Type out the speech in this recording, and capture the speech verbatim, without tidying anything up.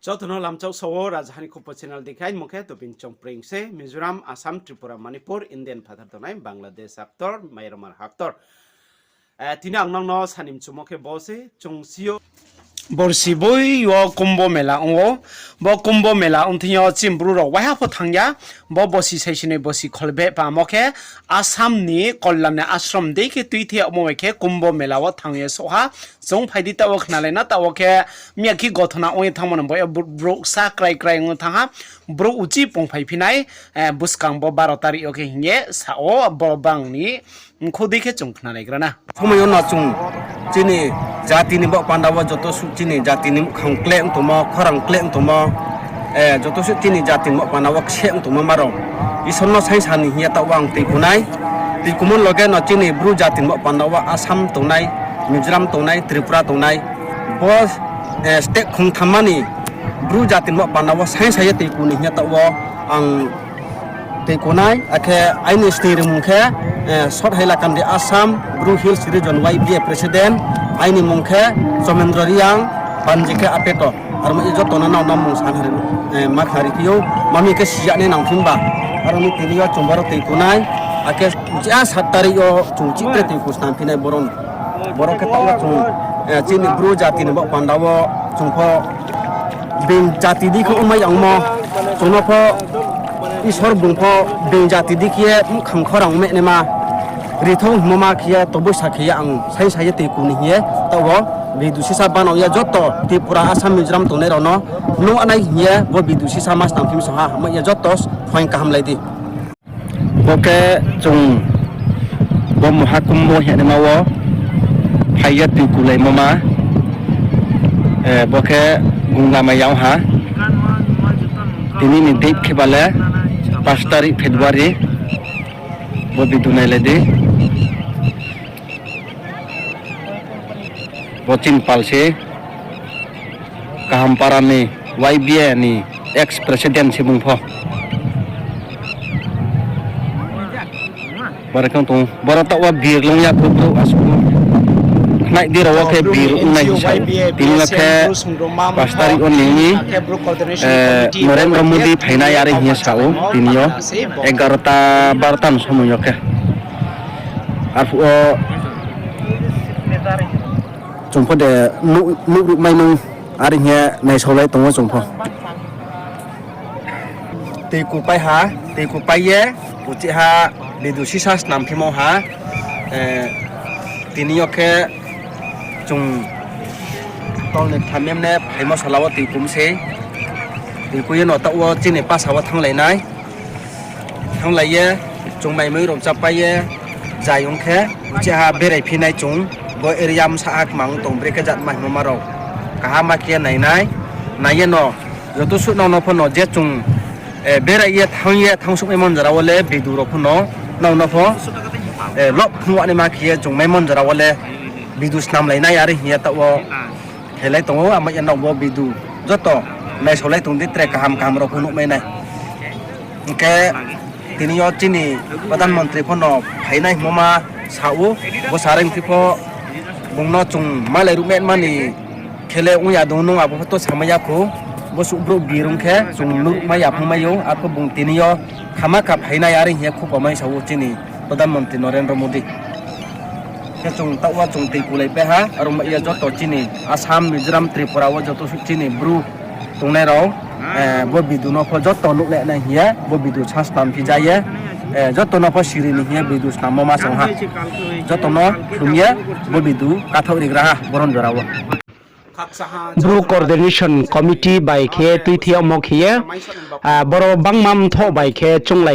Joto no lamchak sao, Rajaha ni Khupo channel dei khe, aini mung khe Tobin Chongpreng se, Mizoram, Assam, Tripura, Manipur, Indian phathar tongnai, Bangladesh haktor, Myanmar haktor. Eh, tini ang nang no sani mchumo khe bo se, chung si yo. Borsi boi yo Kumbh Mela ong ou, bo Kumbh Mela ong thing yo chini Bru rao waiha pho thanng ya, bo bosi saisinoi bosi kholbeh pamo khe, Assam ni Kalyan ni ashram dei khe tuithe yagmo bai khe Kumbh Mela wo thanng ye souh ha, chung phai di taoh wo khnalai na taoh wo khe, miya khe gothona ong ye thanngmo no bo yo brouh sa krai krai ong thanng ha, brouh uchih pung phai phi nai, eh, buskang bo baro tarik yo khe hing ye sa ou, bo bang ni mkhu dei khe chung khnalaigra na. Somoi yo no chung chini jati ni baoh panda wo joto suh chini jati ni muhkhang kleh ong tongmo, khorang kleh ong tongmo, eh, joto suh chini jati ni baoh panda wo kse ong tongmo ma rao Isor no saingsa ni hing ye taoh wo ang tuiku nai. Tuikumo loge no chini Bru jati ni baoh panda wo Assam tongnai, Mizoram tongnai, Tripura tongnai, bo, eh, state khongthamma ni Bru jati ni baoh panda wo saingsa ye tuiku ni hing ye taoh wo ang tuiku nai, akhe aini sni rimung khe, eh, South Hailakandi Assam Bru Hills Region Y B A President, aini mung khe Somendro Reang, panji khe Apeto. Aro ma ye joto no nang no mung san hari, eh, ma khnari phi ou, ma mi khe siyag nai nang phi ba. Aro ni tini yo chung boro tuiku nai, akhe je sat tarik yo chung chih tre tuiku snam phi nai boro no. Boro khe taoh wo chung, eh, chini Bru jati ni baoh panda wo chung pho being jati dei khe ongmai yangmo, chung no pho Isor bung pho being jati dei khe ye muhkhang khorang ongmai naima ri thou hingmo ma khe ye toboi sa khe ye ang saingsa ye tuiku ni hing ye taoh wo video sisa banao ye joto Tripura, Assam, Mizoram tongnai rao no nuh nai hing ye bo video sisa ma snam phi mi song ha, hamai ye joto phaing kaham lai di. Bo khe chung bo Mahakumbh hingnaima wo phai ye tuikulaimo ma, eh, bo khe Ganga Maiya ong ha. Tini ni date khe ba le পাঁচ তারিখ February. Bo video nailai di. Bo chini pal se Kahampara ni Y B A ni ex president se bung pho. Boro khe tong, boro taoh wo bir lung ya kho brouh asuh. Khnai di rao wo khe bir ong nai hing sa ou. Tini yo khe পাঁচ তারিখ wo ni, eh, Narendra Modi phainai are hing ye sa ou tini yo. এগারোটা বারোটা ni somoi yo khe. Arphuh wo chung pho de nuh, nuhruhmai nung are hing ye naisaolai tong ou chung pho. Tuiku pai ha, tuiku pai ye, uchih ha, video sisa snam phimo ha, eh, tini yo khe chung tol ni thamem ne phaimo sala wo tuiku msei. Tuiku ye no taoh wo chini pasa wo thannglai nai. Thannglai ye, chung maimui rao chápai ye, zai ong khe, uchih ha berai phi nai chung, bo area bsa ha kmang tong brekhe jatma hingmo ma rao. Kaham ma khe nai nai, nai ye no, joto suh nang no pho no je chung, eh, berai ye thanng ye thanngsouhmaimo jora wo le video rao pho no, nang no pho, eh, lob phnuh naima khe ye chung maimo jora wo le video snamlai nai are hing ye taoh wo khelai tong ou, amai ye nang bo video joto naisaolai tong di tre kaham kaham rao pho nuhmai nai. Hing khe tini yo chini Pradhan Mantri pho no phainai hingmo ma sa ou, bo sa reing phi pho bung no chung malai ruhmai mani khe le ong ya dong nung abo pho to samai ya kho, bo suh brouh bir ong khe chung nuhmai ya phungmai ou, arpho bung tini yo khama kha phainai are hing ye khupo mai sa ou chini Pradhan Mantri Narendra Modi. Khe chung taoh wo chung tuikulaipai ha, aro ma ye joto chini Assam, Mizoram, Tripura wo joto suh chini Bru tongnai rao, eh, bo video no pho joto nuhlai nai hing ye, bo video sa snam phi ja ye, eh, joto no pho siri ni hing ye video snammo ma song ha. Joto no khlum ye, bo video kathaoh rigra ha, boron jora wo. Bru Coordination Committee bai khe tuithe yagmo khe ye, ah, boro bangma mthoh bai khe chunglai